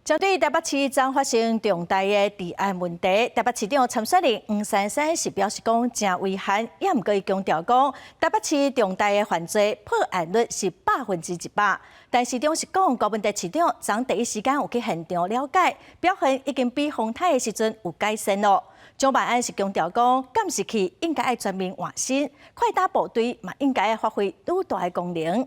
針對台北市昨發生重大的治安問題，台北市長參選人黃珊珊是表示講誠遺憾，也毋過伊強調講，台北市重大的犯罪破案率是100%。但市長是講，柯文哲市長昨第一時間有去現場了解，表現已經比風颱的時陣有改善囉。蔣萬安是強調講，監視器應該愛全面換新，快打部隊嘛應該愛發揮愈大的功能。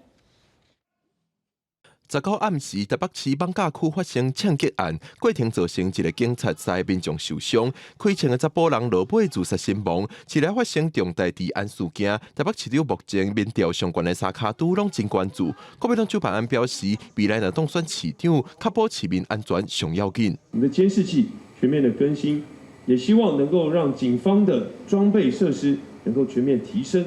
19暗時，台北市艋舺區發生槍擊案，過程造成一个警察、三个民眾受傷，開槍的查埔人落尾自殺身亡。市內發生重大治安事件，台北市長目前民調上懸的三跤拄攏真關注。國民黨蔣萬安表示，未來若當選市長，確保市民安全上要緊。我們的監視器全面的更新，也希望能夠讓警方的裝備設施能夠全面提升，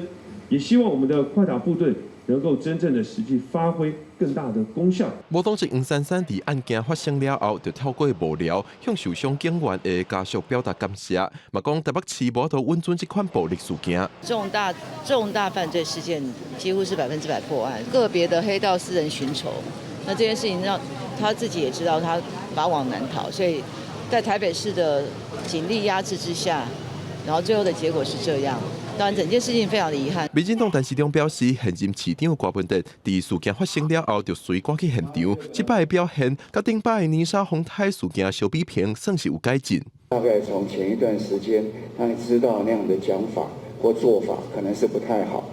也希望我們的快打部隊能夠真正的實際發揮更大的功效。無黨籍黃珊珊佇案件發生了後，就透過幕僚向受傷警員的家屬表達感謝，嘛講台北市無法度允准這款暴力事件。重大重大犯罪事件幾乎是100%破案，個別的黑道私人尋仇，那這件事情讓他自己也知道他法網難逃，所以在台北市的警力壓制之下，然後最後的結果是這樣。當然，整件事情非常的遺憾。民進黨陳時中表示，現任市長柯文哲佇事件發生了後，就隨趕去現場，這擺的表現，佮頂擺泥沙風颱事件相比評，算是有改進。大概從前一段時間，他知道那樣的講法或做法可能是不太好，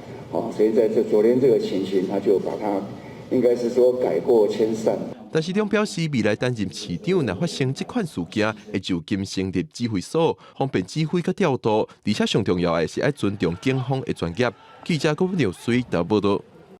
所以在這昨天這個情形，他就把它應該是說改過遷善。陳時中表示，未來擔任市長，若發生這款事件，會就近成立指揮所，方便指揮佮調度。而且上重要的是愛尊重警方的專業。記者郭苗水報導。